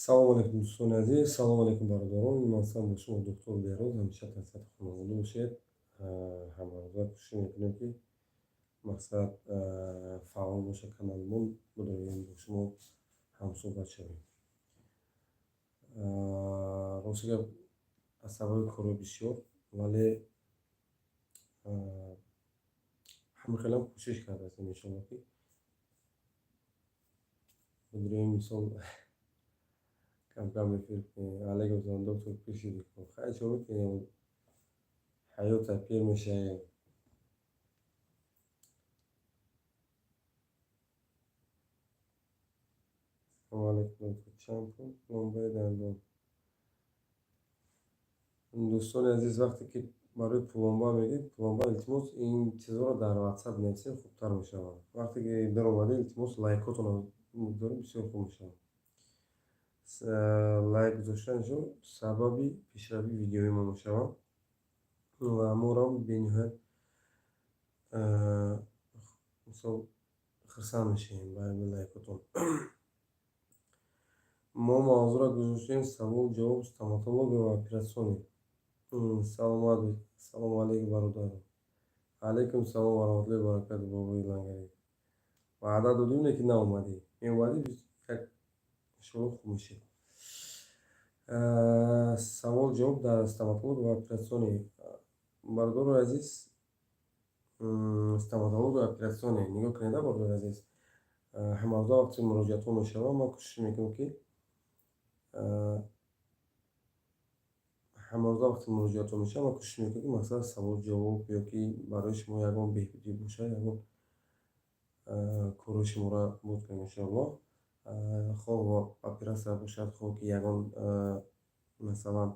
Салому алейкум, дӯстони азиз, салому алейкум, бародарон. Ман ҳастам бо шумо, доктор Беҳроз. Ҳамеша тансиҳати хонавода бошед. Ҳамарӯза кӯшиш мекунем, ки мақсад фаъол боша каналмон, бидонем, бо шумо ҳамсӯҳбат шавем. Рости гап, аз сабаби корҳои бисёр, вале ҳама хелам кӯшиш кардаастем, иншоалло, ки бидонем, мисол, кам-кам эфир кунем. Алейкум салом, доктор, пир шидӣ. Хай, чо мекунем, ҳаёта, пир мешавем. Салому алейкум, доктор, чанд пул пломбаи дандон? Дӯстони азиз, вақте ки барои пломба мегӯед, пломба, илтимос, ин чизҳоро дар Ватсап нависед, хубтар мешавад. Вақте ки даромадед, илтимос, лайкотонро гузоред, бисёр хуб мешавад. Лайк гузоштанашон сабаби пешравии видеои мо мешавад ва моро бениҳоят, мисол, хурсанд мешавем ба ҳамин лайкотон. Мо мавзӯъро гузоштем: савол ҷавоб, стоматология ва операционный. Саломат. Салому алейкум, бародаро. Алейкум салом ва раҳматуллоҳи баракату, бобои Лангарӣ. Ваъда додем, лекин наомадӣ. Меомадӣ, як иншоалло хуб мешид. Савол ҷавоб дар стоматология ва операционный. Бародарои азиз, стоматология, операционный, нигоҳ кунед, бародари азиз, ҳамарӯза вақте муроҷиатҳо мешавад, ман кӯшиш мекунам, ки ҳамарӯза вақте муроҷиатҳо мешавад, ман кӯшиш мекунам, ки масалан, савол ҷавоб ё ки барои шумо ягон беҳбудӣ бошад, ягон корҳои шуморо буд кунем, иншоаллоҳ. Хоҳ оператсия бошад, хоҳ ки ягон, масалан,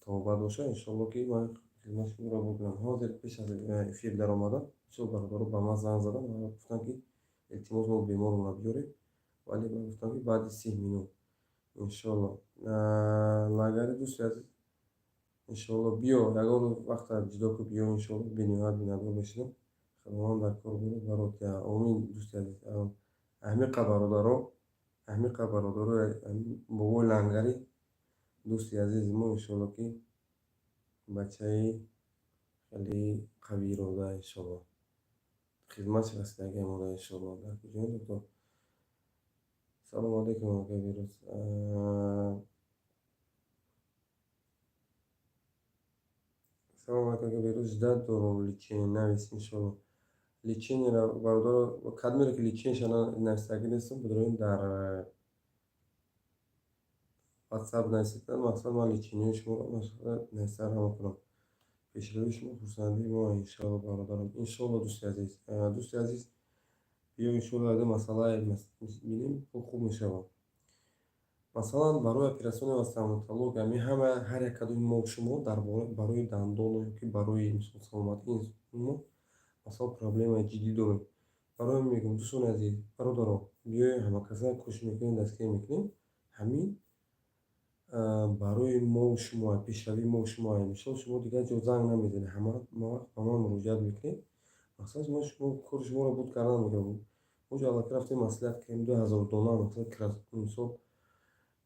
табобат бошад, иншоалло, ки ман хидмати шуморо бикунам. Ҳозир, пеш аз эфир даромадан, бисёр бародаро ба ман занг заданд ва гуфтанд, ки илтимос, мо беморомонро биёрем, вале ман гуфтам, ки баъди 30 минут, иншоалло. Лангари, дӯсти азиз, иншоалло, биё, ягон рӯз вақта ҷудо кун, биё, иншоалло, бениҳоят миннатдор мешавам. Худованд дар кор бурад барот. Омин, дӯсти азиз. Аҳмиқа бародаро, аҳмиқа бародаро, бобои Лангарӣ, дӯсти азизи мо, иншоалло, ки бачаи хеле қавиирода, иншоалло, хизматш расидаги омода, иншоалло. Дар куҷои, доктор? Салому алейкум, ака Беҳроз. Салому алейкум, ака Беҳроз, ждать дорум лечение, навис, иншоалло. Лечениеро, бародаро, кадмере ки лечениеша нависагӣ нестам, бидорем, дар Ватсап нависед, мақсад, ман лечениҳои шуморо нависта равон кунам. Пешравии шумо хурсандии мо, иншоалло, бародарам, иншоалло, дӯсти азиз. Дӯсти азиз, биё, иншоалло, ягон масъалае бинем, хуб мешавад. Масалан, барои операционный ва стоматология, ами ҳама, ҳар як кадоми мо шумо дар барои дандону ёки барои, мисол, саломатии мо, масалан, проблемаи ҷиддӣ дорем. Барои ҳамин мегӯям, дӯстони азиз, бародаро, биёед, ҳамакаса кӯшиш мекунем, дастгирӣ мекунем. Ҳамин барои мову шумо, пешравии мову шумо. Мисол, шумо дигар ҷо занг намезанед, ҳама вақт ба ман муроҷиат мекунед. Мақсад, ман шумо кори шуморо буд кардан мегӯям. Мо ҷо аллакай рафтем, маслиҳат кардем, 2000 дона, мақсад, мисол,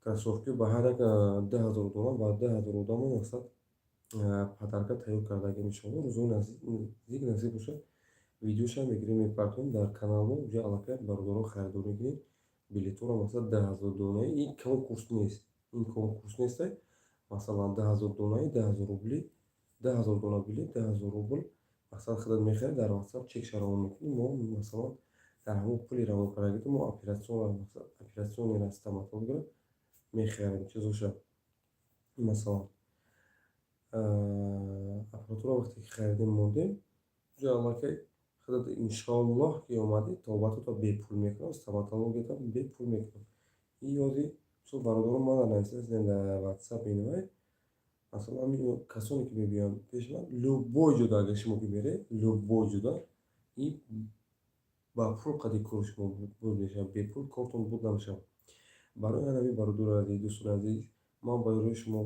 кроссовки ба ҳар як 2000 дона, ба 2000 одамо, мақсад, подарка тайёр кардагим. Иншоалло, рӯзҳои наздик, насиб бошад, видеошам мегирем, мепартоем дар каналмо. Уҷа аллакай бародаро харидорӣ мекунед билетҳоро, мақсад, 10 000 донаи. Ин конкурс нест, ин конкурс нестай. Масалан, 10 000 донаи 10 000 рубли, 10 000 дона билет 10 000 рубл. Масалан, худат мехарӣ, дар Ватсап чекша равон мекунӣ. Мо, масалан, дар ҳамон пули равон кардагиро мо операционро, мақсад, операционныйро, стоматологро мехарем, чизоша, масалан, аппаратура. Вақте ки харидем, мондем, уҷа аллакай худат, иншоаллоҳ, ки омадӣ, табобатото бепул мекунам, стоматологиятам бепул мекунам. Ин ёди, мисол, бародарон мана нависастем дар Ватсап. Инвай, масалан, касоне ки мебиёянд пеши ман, любой ҷода, агар шумо ки меред, любой ҷода, ин ба пул қади кори шумо буд мешавад, бепул кортон буд намешавад. Барои ҳамин, бародари азиз, дӯстони азиз, ман барои шумо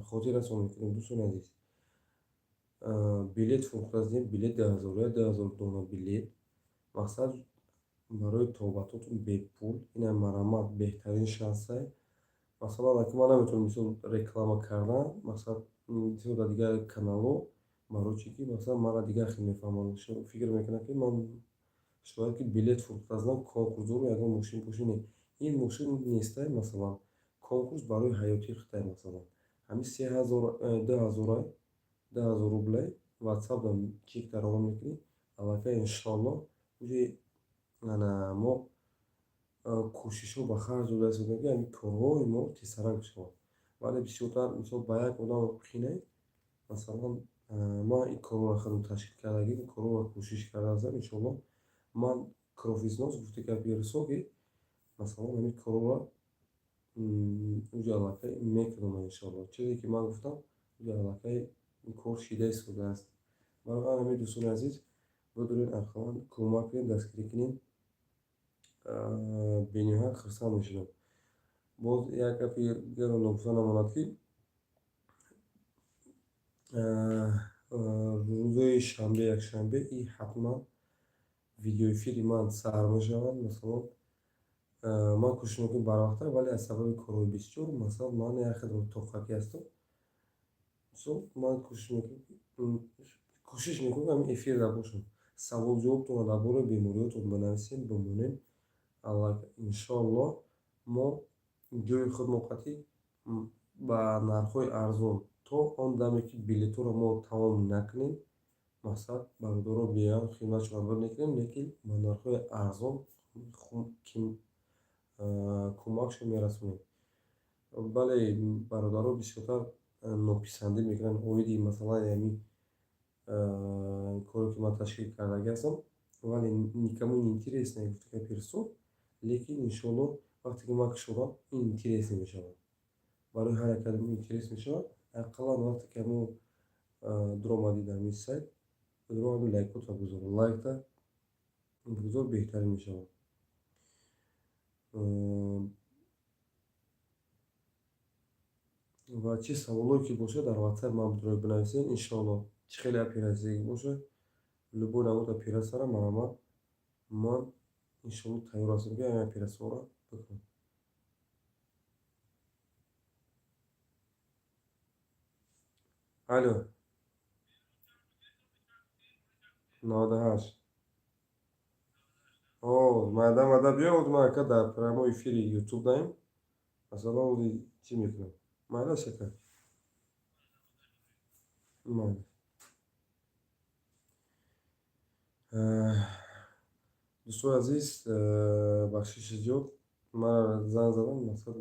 хотиррасон мекунам, дӯстони азиз, билет фурӯхтаастем, билет 10 000, 10 000 дона билет, мақсад, барои табобатотон бепул. Инам марамат, беҳтарин шансай. Масалан, аки ман наметавонам, мисол, реклама кардан, масалан, бисёр дар дигар каналҳо, барои чӣ ки, масалан, маро дигар хел мефаҳманд, фикр мекунанд, ки ман шояд ки билет фурӯхта зинам, конкурс дорум, ягон мошин пошине. Ин мошин нестай, масалан, конкурс барои ҳаётии хитай. Масалан, ҳамин 3000, 2000-ай, 2000 рублей ватсап чек даромад мекунӣ аллакай. Иншоалло, уже ана мо кӯшишҳо ба харҷ дода истодем, ки ҳамин корҳои мо тезтарак бишавад. Вале бисёртар, мисол, ба як одам қинай. Масалан, ман ин корҳоро худам ташкил кардагим, ин корҳоро кӯшиш карда ҳастам. Иншоалло, ман кровь из нос, гуфти гапи русо, ки масалан ҳамин корҳоро уже аллакай мекунам. Иншоалло, чизе ки ман гуфтам, уже аллакай ин кор шида истодааст. Барои ҳамин, дӯстони азиз, бидуред, ақаллан кӯмак кунед, дастгирӣ кунед, бениҳоят хурсанд мешудам. Боз як гапи дигарро ногуфта намонад, ки рӯзои шанбе, якшанбе и ҳатман видеоэфири ман сар мешавад. Масалан, ман кӯшиш мекунам барвақттар, вале аз сабаби корҳои бисёр, масалан, ман як қадр тоқатӣ ҳастам. Мисол, ман кӯшиш мекунам ҳамин эфирда бошам. Савол ҷавобтонро дар бораи бемориҳотон бинависем, бимонем. Иншоалло, мо ҷои худмо қатъӣ ба нархҳои арзон, то он даме ки билетҳоро мо тамом накунем, мақсад, бародаро биёянд, хидматшонро буд мекунем, лекин ба нархҳои арзон кӯмакшон мерасонем. Бале, бародаро бисёртар нописандӣ мекунанд оиди, масалан, ҳамин коре ки ман ташкил кардагӣ ҳастам, вале никому не интересно, гуфта гапи русо. Лекин, иншоалло, вақте ки ман кушодам, ин интересно мешавад, барои ҳар як одам интерес мешавад. Ақаллан вақте ки ҳамон дуромадӣ дар ҳамин сайт, дуро ҳамин лайкотро бигузор, лайкта бигузор, беҳтарин мешавад. Ва чӣ саволое ки бошад, дар ватсап ман бидурои бинависед. Иншоалло, чӣ хеле оператсия бошад, любой намуд оператсияро марҳамат, ман, иншоалло, тайёр ҳастам, ки ҳамин оператсияҳоро бикунам. Алло, 98. О, майда майда биё, ҳозир ман ака дар прямой эфири ютуб даем. Масалан, ҳозир чӣ мекунам? Майда, шака, майда. Дӯстони азиз, бахшиши зиёд, мара занг задам. Мақсад,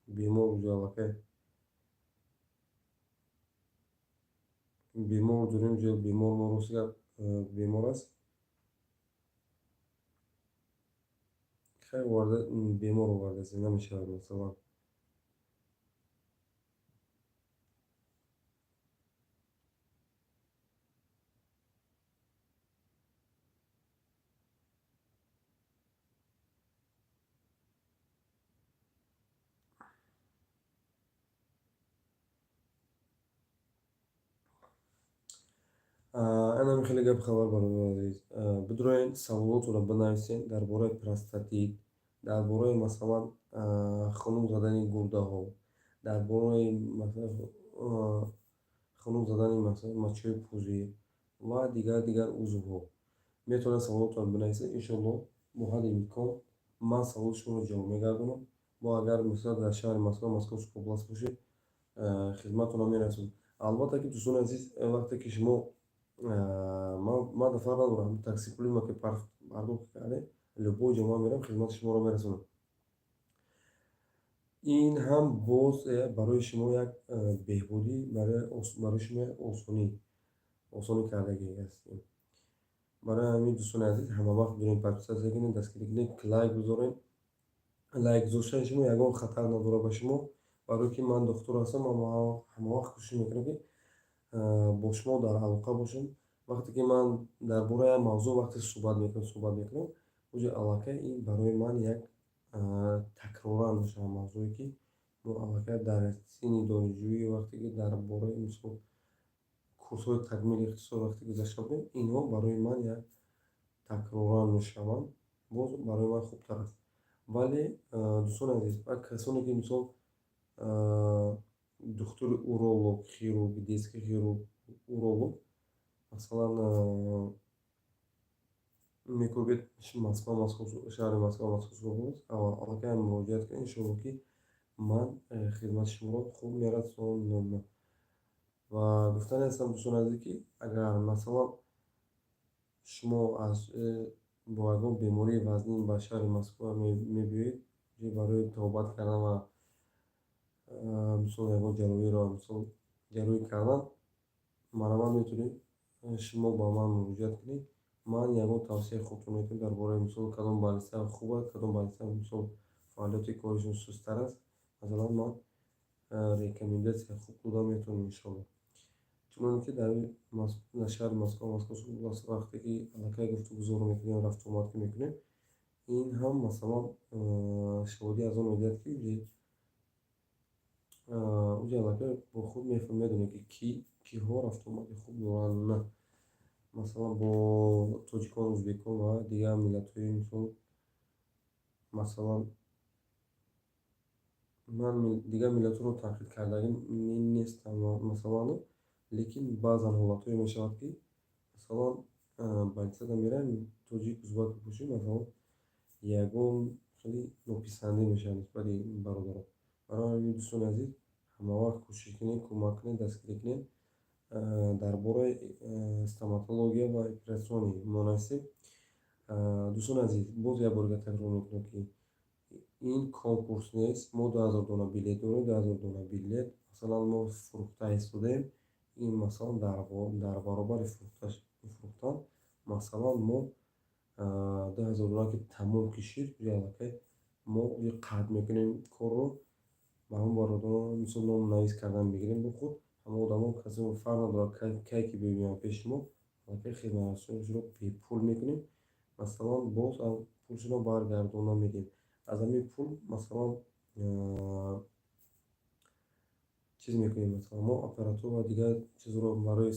бемор уже аллакай бемор дорем ҷо, бемор мо, рости гап, бемор аст. Хай, оварда, бемор овардаст, намешавад, масалан. Анам хеле гап хабар, бародари азиз. Бидуроен, саволотонро бинависен дар бораи простатит, дар бораи, масалан, хунук задани гурдаҳо, дар бораи, масалан, хунук задани, масалан, мочевой пузырь ва дигар узвҳо. Метавонед саволотонро бинависед. Иншоалло, бо ҳадди имкон ман саволи шуморо ҷавоб мегардонам. Мо агар, мисол, дар шаҳри Москва, Московская область бошед, хизматонро мерасонем. Албатта ки, дӯстони азиз, вақте ки шумо, ман фарқ надорам, такси пулима ки пардохт кардем, любой ҷо ман мерам, хизмати шуморо мерасонам. Ин ҳам боз барои шумо як беҳбудӣ, барои шумо як осонӣ кардагӣ аст. Барои ҳамин, дӯстони азиз, ҳамавақт дурем, подписаться кунед, дастгирӣ кунед, лайк гузоред. Лайк гузоштани шумо ягон хатар надорад ба шумо, барое ки ман духтур ҳастам, ҳамавақт кӯшиш мекунам, ки бо шумо дар алоқа бошам. Вақте ки ман дар бораи як мавзӯъ вақте суҳбат мекунам, уже аллакай ин барои ман як такроран мешавад мавзӯе, ки мо аллакай дар синни донишҷӯӣ, вақте ки дар бораи, мисол, курсҳои такмили иқтисод вақте гузашта будем, инҳо барои ман як такроран мешаванд, боз барои ман хубтар аст. Вале, дӯстони азиз, касоне ки, мисол Духтури уролог, хирург, детский хирург, уролог, масалан, мекӯбед Москва, шаҳри Москва, Московская область, аллакай муроҷиат кунед, иншоалло, ки ман хидмати шуморо хуб мерасонам. Ва гуфтани ҳастам, дӯстони азиз, ки агар, масалан, шумо аз бо ягон бемории вазнин ба шаҳри Москва мебиёед барои табобат кардан ва, мисол, ягон ҷарроҳиро, мисол, ҷарроҳӣ кардан, марҳамат, метавонед шумо ба ман муроҷиат кунед. Ман ягон тавсияи хубтон медиҳам дар бораи, мисол, кадом больница хуб аст, кадом больница, мисол, фаъолияти коришон сусттар аст. Масалан, ман рекомендация хуб дода метавонам, иншоалло. Чуноне ки дар шаҳри Москва, Московская область, вақте ки аллакай гуфтугузор мекунем, рафтуомад ки мекунем, ин ҳам, масалан, шоҳидӣ аз он медиҳад, ки уҷа аллакай бо худ медонем, ки киҳо рафтуомади хуб доранд, масалан, бо тоҷикон, ӯзбекон ва дигар миллатҳои, мисол, масалан, ман дигар миллатҳоро танқид кардагӣ нестам, масалан, лекин баъзан ҳолатҳое мешавад, ки, масалан, больница да меравем, тоҷик, узбак бошем, масалан, ягон хеле нописандӣ мешавад нисбати бародарон. Барои ҳамин, дӯстони азиз, ҳамавақт кӯшиш кунед, кӯмак кунед, дастгирӣ кунед. Дар бораи стоматология ва операционный мо нависем. Дӯстони азиз, боз як бор дигар такрор мекунам, ки ин конкурс нест. Мо 2000 дона билет дорем, 2000 дона билет, масалан, мо фурӯхта истодаем. Ин, масалан, дар баробари фурӯхтан, масалан, мо 2000 дона ки тамом кишид, аллакай мо қатъ мекунем корро. Ба ҳамон бародарон, мисол, номнавис кардан мегирем бо худ. Ҳама одамо, касе фарқ надорад, кай ки бибинанд пеши мо, аллакай хизматрасониашонро бепул мекунем. Масалан, боз пулшонро баргардонда медиҳем. Аз ҳамин пул, масалан, чиз мекунем, масалан, мо аппаратура ва дигар чизҳоро барои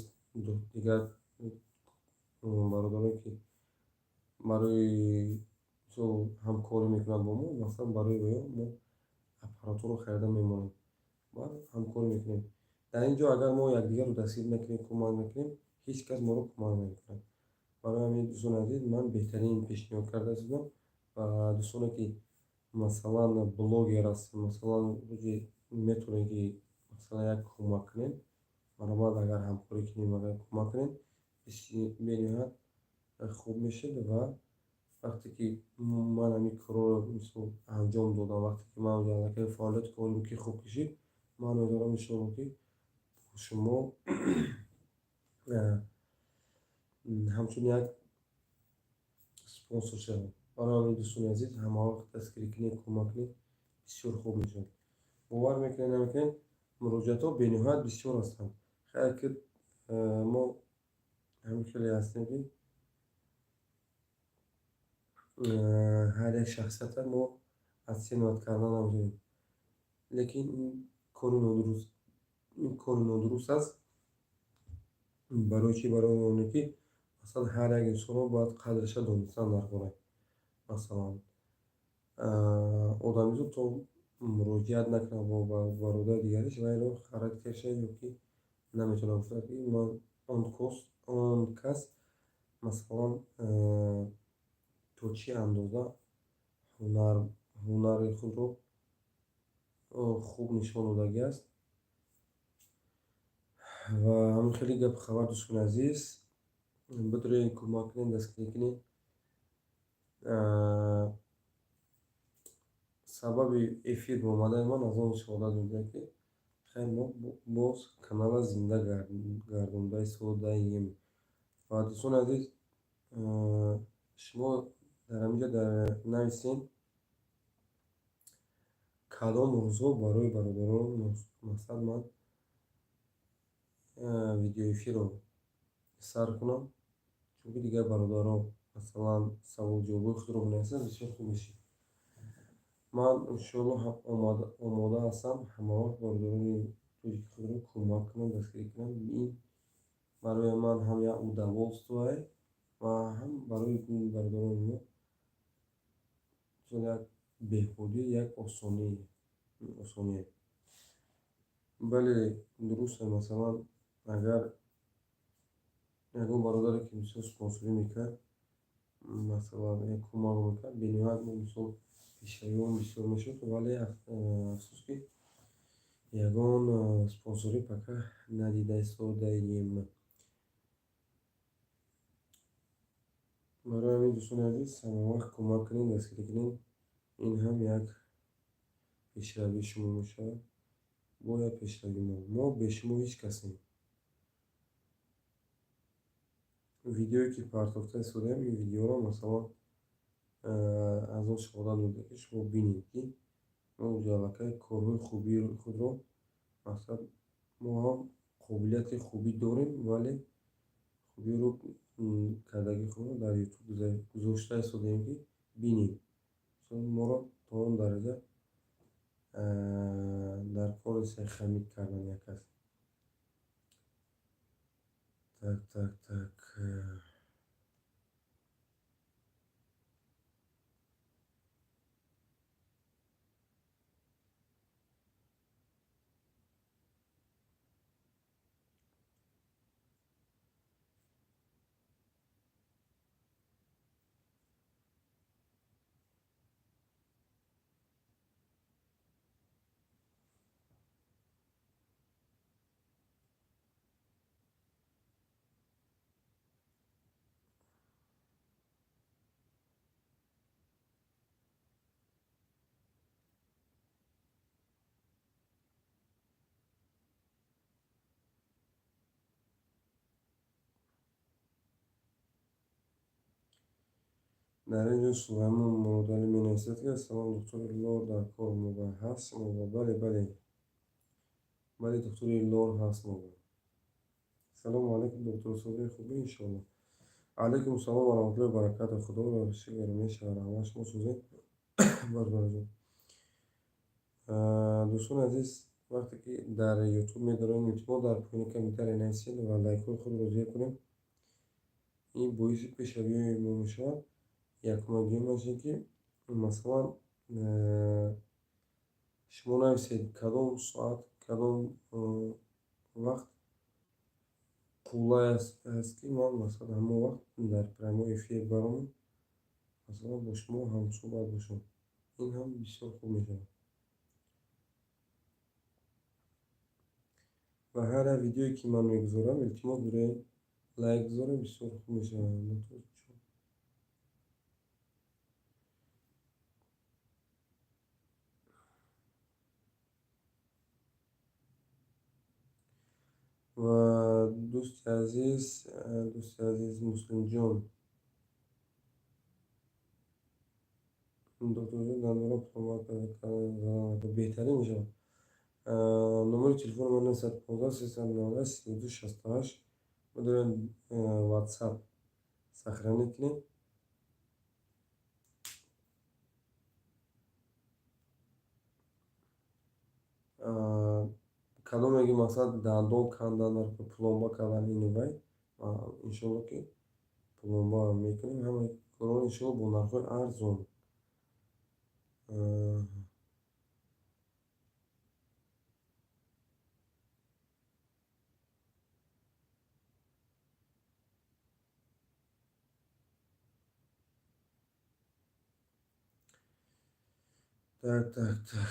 дигар бародарое, ки барои, мисол, ҳамкорӣ мекунанд бо мо, масалан, барои оё мо аппаратураро харида мемонем ва ҳамкорӣ мекунем. Дар ин ҷо агар мо якдигарро дастгирӣ накунем, кӯмак накунем, ҳеҷ кас моро кӯмак намекунад. Барои ҳамин, дӯстони азиз, ман беҳтарин пешниҳод карда истодам. Ва дӯстоне, ки, масалан, блогер ҳастанд, масалан, метавонед, ки, масалан, як кӯмак кунед, марҳамат, агар ҳамкорӣ кунем, агар кӯмак кунед, бениҳоят хуб мешавад. Ва вақте ки ман ҳамин корҳоро, мисол, анҷом додам, вақте ки ман аллакай фаъолияти корим ки хуб кашид, ман умедворам, иншоалло, ки шумо ҳамчун як спонсор шавед. Барои ҳамин, дӯстони азиз, ҳамавақт дастгирӣ кунед, кӯмак кунед, бисёр хуб мешавад. Бовар мекунед, намекунед, муроҷиатҳо бениҳоят бисёр ҳастанд. Хайр, ки мо ҳамин хеле ҳастем, ки ҳар як шахсията мо оценивать кардан наметавонем, лекин ин кори нодуруст аст. Барои чӣ? Барои оне ки, масалан, ҳар як инсонро бояд қадраша донистан дар бора. Масалан, одамизод то муроҷиат накунад бо бародари дигариш, вайро характерша ё ки наметавонад гуфта, ки ман он кас, масалан, то чӣ андоза ҳунари худро хуб нишон додагӣ аст. Ва ҳамин хеле гапи хабар, дӯстони азиз, бидоред, кӯмак кунед, дастгирӣ кунед. Сабаби эфир омадани ман аз он шаҳодат медиҳад, ки хайр, мо боз каналро зинда гардонда истодаем. Ва, дӯстони азиз, шумо дар ҳамин ҷо нависед, кадом рӯзҳо барои бародарон, мақсад, ман видеоэфирро сар кунам, чунки дигар бародарон, масалан, саволу ҷавобҳои худро менависанд, бисёр хуб мешавад. Ман, иншоалло, омода ҳастам ҳамавақт бародарони тоҷики худро кӯмак кунам, дастгирӣ кунам. Ин барои ман ҳам як удовольствие ва ҳам барои бародарони мо як беҳбудӣ, як осоние. Бале, дуруст. Масалан, агар ягон бародаре ки мисол спонсорӣ мекард, масалан, як кӯмак мекард, бениҳоят мо мисол пешравиҳоам бисёр мешуд, вале афсӯс, ки ягон спонсорӣ пока надида истодаем. Барои ҳамин, дӯстони азиз, ҳамавақт кӯмак кунед, дастгирӣ кунед. Ин ҳам як пешравии шумо мешавад, бояд пешравии мо. Мо бе шумо ҳеҷ касем. Видеое ки партофта истодаем, ин видеоро, масалан, аз он шаҳодат медиҳад, ки шумо бинед, ки мо аллакай корҳои хубии худро, мақсад, мо ҳам қобилияти хубӣ дорем, вале хубиро кардагии худро дар Ютуб гузошта истодаем, ки бинед. Моро то он дараҷа дар кори хамид кардан як аст. Так, так, так. Дар ин ҷо Сулаймон Муродалӣ менависад, ки ассалом, духтури лор дар кор моба ҳаст моба. Бале, бале, бале, духтури лор ҳаст моба. Салому алайкум, доктор Собир, хубӣ, иншоалло. Алайкум салом ва раҳматуллоҳи баракату. Худоро шукр, мешавад, раҳмат, шумо сӯзед, бародарҷон. Дӯстони азиз, вақте ки дар Ютуб медорем, илтимос, дар поёни комментария нависед ва лайкҳои худро зиёд кунем. Ин боиси пешравии мо мешавад. Якума, дуюмаш ин ки, масалан, шумо нависед, кадом соат, кадом вақт қулай аст, ки ман, масалан, ҳамон вақт дар прямой эфир баромам, масалан, бо шумо ҳамсӯҳбат бошам. Ин ҳам бисёр хуб мешавад. Ва ҳар як видеое ки ман мегузорам, илтимос, бироед лайк гузоред, бисёр хуб мешавад. Ва дӯсти азиз Муслимҷон, докторҷон, дандонро пломба кардан беҳтарин мешавад. Номери телефони ман 915 390 32 68. Медорем, WhatsApp сохранить кунед. Кадоме ки, мақсад, дандон кандан, пломба кардан, ини вай, иншоалло, ки пломба мекунем, ҳамаи корҳоро, иншоалло, бо нархҳои арзон. Так, так, так.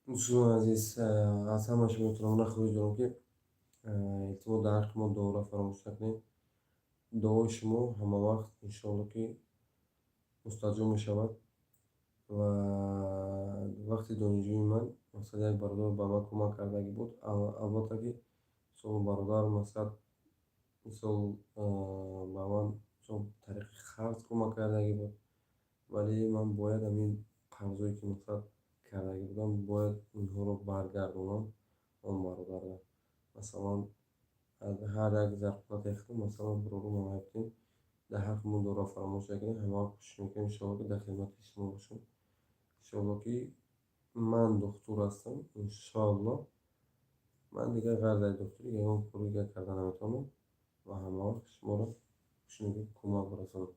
Дӯстони азиз, аз ҳама шумо эҳтиромона хоҳиш дорам, ки илтимос, дар ҳаққи мо дуоро фаромӯш накунед. Дуои шумо ҳамавақт, иншоалло, ки мустаҷоб мешавад. Ва вақти донишҷӯи ман, масалан, як бародар ба ман кӯмак кардагӣ буд. Албатта, ки мисол бародар, мақсад, мисол, ба ман тариқи қарз кӯмак кардагӣ буд, вале ман бояд ҳамин қарзое ки, мақсад, кардагӣ будам, бояд инҳоро баргардонам он бародарро. Масалан, ҳар як зарплатаи худ, масалан, бирору ман мегуфтем. Дар ҳаққи мо дуо фаромӯш накунед. Ҳамавақт кӯшиш мекунем, иншоалло, ки дар хизмати шумо бошем. Иншоалло, ки ман духтур ҳастам, иншоалло. Ман дигар ғайр аз духтурӣ ягон кори дигар карда наметавонам ва ҳамавақт шуморо кӯшиш мекунем, кӯмак расонам.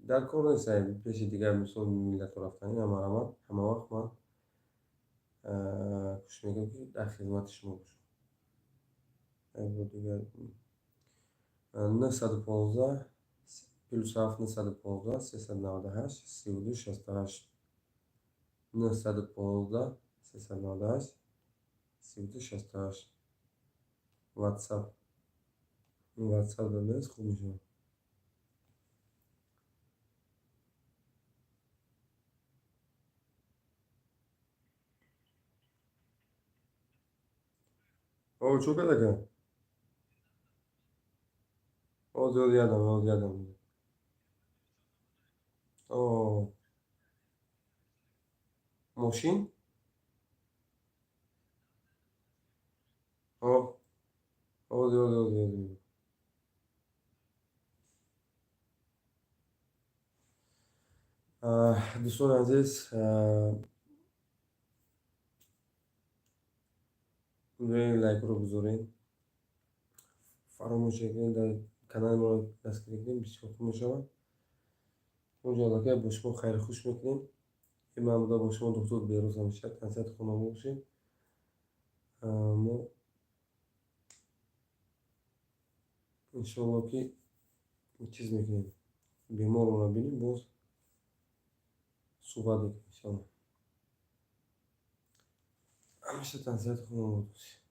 Дар кор нест пеши дигар, мисол, миллатҳо рафтан. Ина, марҳамат, ҳамавақт ман кӯшиш мекунам, ки дар хизмати шумо бошам. Як бор дигар: 915, +7 915 398 32 68, 915 398 32 68. Ватсап, ватсап дадааст, хуб мешавад. О, чӣ кард, ака? Ҳозир, ҳозир, ядам, ҳозир ядам. О, мошин? О, ҳозир, ҳозир, ҳозир, ҳозир. Дӯстони азиз, лайкро гузоред, фаромӯш накунед, дар канали моро дастгирӣ кунед, бисёр хуб мешавад. Онҷо аллакай бо шумо хайрхуш мекунем. Ман буда бо шумо доктор Берӯз. Ҳамеша тансиҳати хонавода бошед. Мо, иншоалло, ки чиз мекунем, беморро бинем, боз суҳбат мекунем, иншоалло. Ҳамеша тансиҳати хонавода бошед.